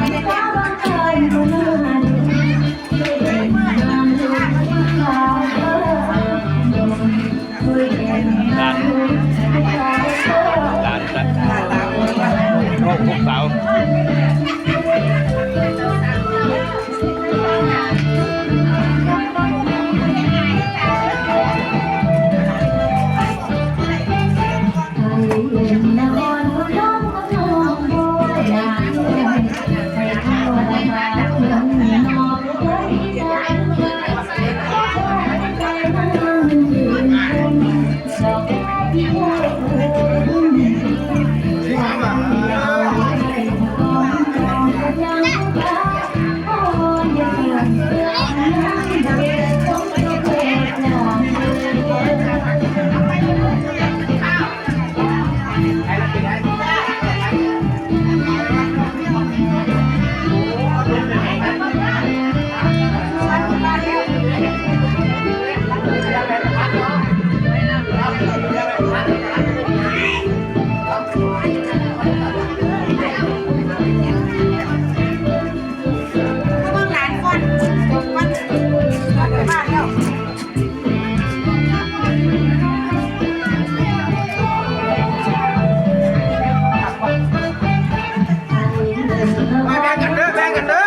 ຫຼານ ຫຼານ ລູກ ລູກສາວ. ມາແບ່ງກັນເດີ ແບ່ງກັນເດີ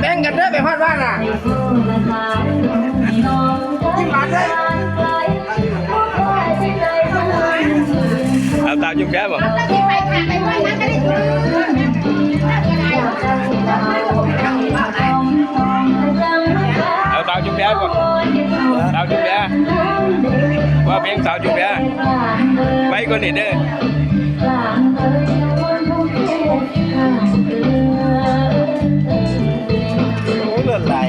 ແບ່ງກັນເດີ ໄປຮອດບ້ານນະ ກິນໝານເດີ. ເອົາສາວຈຸ່ມແກ້ວບໍ່? ເອົາສາວຈຸ່ມແກ້ວບໍ່? ສາວຈຸ່ມແກ້ວ ວ່າເພງສາວຈຸ່ມແກ້ວ ໄວກວ່ານີ້ເດີ. ໂອ້ ເລືອດຫຼາຍ.